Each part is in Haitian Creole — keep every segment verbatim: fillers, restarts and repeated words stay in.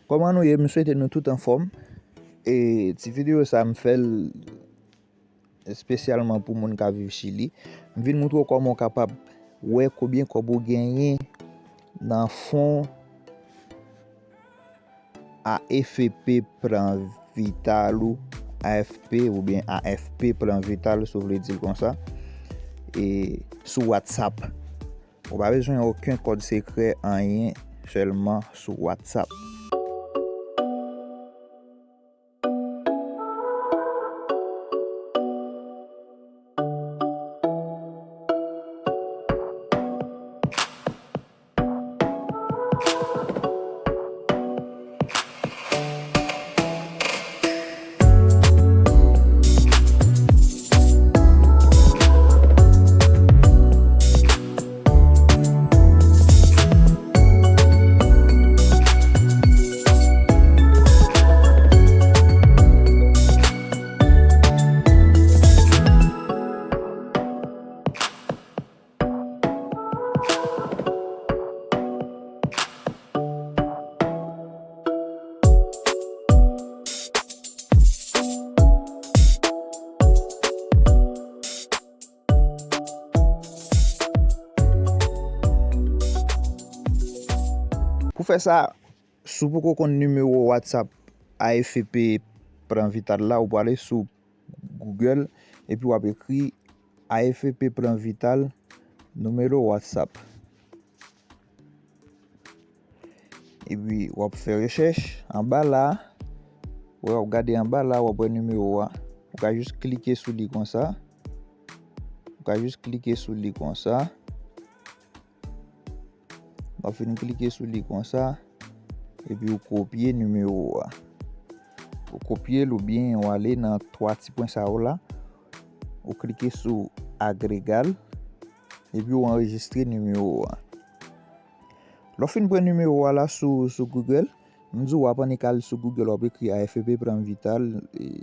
Kòman nou ye? M swete nou tout anfòm. E ti videyo sa a, m fè l espesyalman pou moun k ap viv Chili. M vin moutre w kòman w kapab wè konbyen kòb ou genyen nan fon A F P Plan Vital ou, A F P oubyen A F P Plan Vital, si w vle di l konsa, e sou WhatsApp. Ou pa bezwen okenn kòd sekrè, anyen, sèlman sou WhatsApp. Pou fè sa, si w poko konn nimewo WhatsApp A F P Plan Vital la, ou prale sou Google, epi w ap ekri A F P Plan Vital, nimewo WhatsApp. Epi w ap fè rechèch anba la, w ap gade anba la, w ap wè nimewo a. Ou ka jis klike sou li konsa. Ou ka jis klike sou li konsa. W ap fin klike sou li konsa, epi w kopye nimewo a. Ou kopye l oubyen w ale nan twa ti pwen sa yo la, ou klike sou agregar, epi w anrejistre nimewo a. Lè w fin pran nimewo a la sou, sou Google, m di w ap annik al sou Google, w ap ekri A F P Plan Vital, e,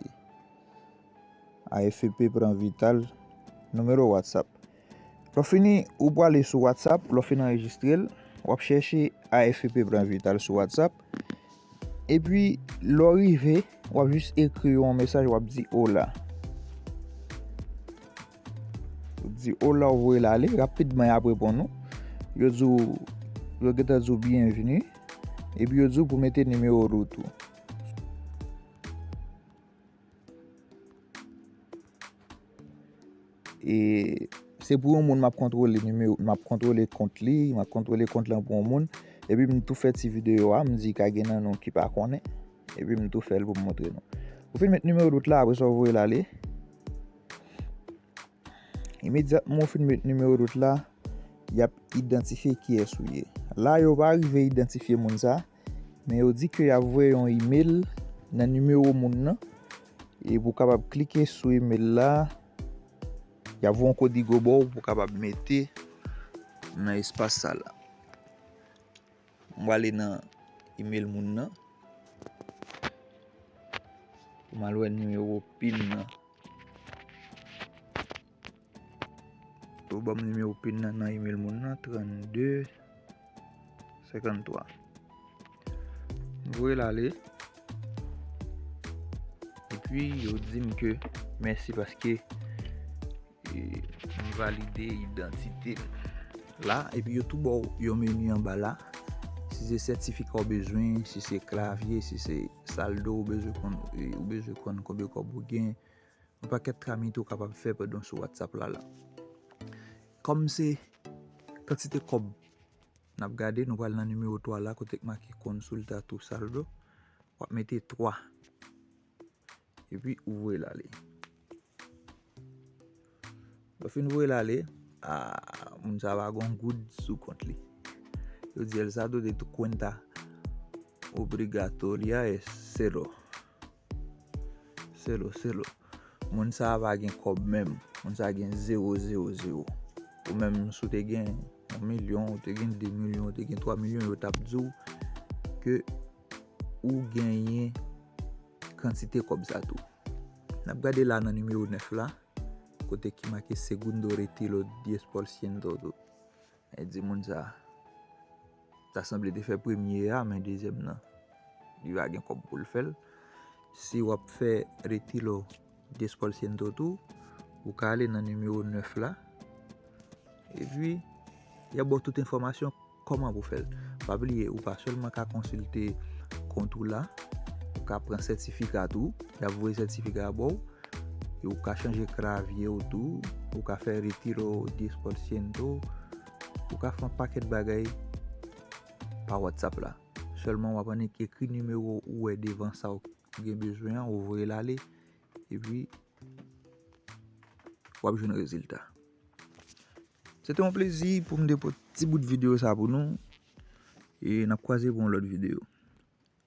A F P Plan Vital, nimewo WhatsApp. Lè w fini, ou prale sou WhatsApp, lè w fin anrejistre l, w ap chèche A F P Plan Vital sou WhatsApp, epi lè w rive, w ap jis ekri yo yon mesaj, w ap di hola. Ou di hola, ou voye l ale, rapidman y ap reponn ou. Yo di w, yo gentan di w byenveni, epi yo di w pou mete nimewo wout ou. E se pou yon moun m ap kontwole nimewo, m ap kontwole kont li, m ap kontwole kont lan pou yon moun. Epi m tou fè ti videyo a, m di ka gen nan nou ki pa konnen. Epi m tou fè l pou m montre nou. Ou fin met nimewo wout la, apre sa w voye l ale. Imedyatman w fin met nimewo wout la, y ap idantifye kiyès ou ye. La, yo pa rive idantifye moun sa, men yo di ke y ap voye yon imèl nan nimewo moun nan. E pou w kapab klike sou imèl la, y ap voye yon kodigo ba w pou w kapab mete nan espas sa la. M prale nan imèl moun nan. Pou m al wè nimewo pin nan. Yo ban m nimewo pin nan nan imèl moun nan, trannde senkanntwa. M voye l ale. Epi, yo di m ke mèsi paske e, m valide idantite m la, epi yo tou ba w yon meni anba la. Si se sètifika w bezwen, si se klavye, si se saldo w bezwen konn, e, ou bezwen konn konbyen kòb ou gen, yon pakèt tramite w kapab fè pandan w sou WhatsApp la la. Kòm se kantite kòb n ap gade, nou pral nan nimewo twa la, kote k make consulta tu saldo. W ap mete twa. Epi ou voye l ale. Lè w fin voye l ale, a, moun sa a pa gon goud sou kont li. Yo di el saldo de tu cuenta obligatoria es cero. Cero, cero. Moun sa a pa gen kòb menm. Moun sa a gen zewo, zewo, zewo. Ou menm, si w te gen yon milyon, ou te gen de milyon, ou te gen twa milyon, yo t ap di w ke ou genyen kantite kòb sa tou. N ap gade la nan nimewo nèf la, kote ki make segundo retiro diez por ciento tou. E di moun sa, ta sanble te fè premye a, men dezyèm nan, li pa gen kòb pou l fè l. Si w ap fè retiro diez por ciento tou, ou ka ale nan nimewo nèf la. Epi, y ap ba w tout enfòmasyon kòman pou fè l. Pa bliye, ou pa sèlman ka konsilte kont ou la, ou ka pran sètifika tou, y ap voye sètifika a ba w, e ou ka chanje kravye w tou, ou ka fè retiro diez por ciento, ou ka fè yon pakèt bagay pa WhatsApp la. Sèlman w ap annik ekri nimewo ou wè devan sa w gen bezwen an, ou voye l ale, epi w ap jwenn rezilta. Se te yon plezi pou m te pote ti bout videyo sa pou nou, e n ap kwaze pou yon lòt videyo.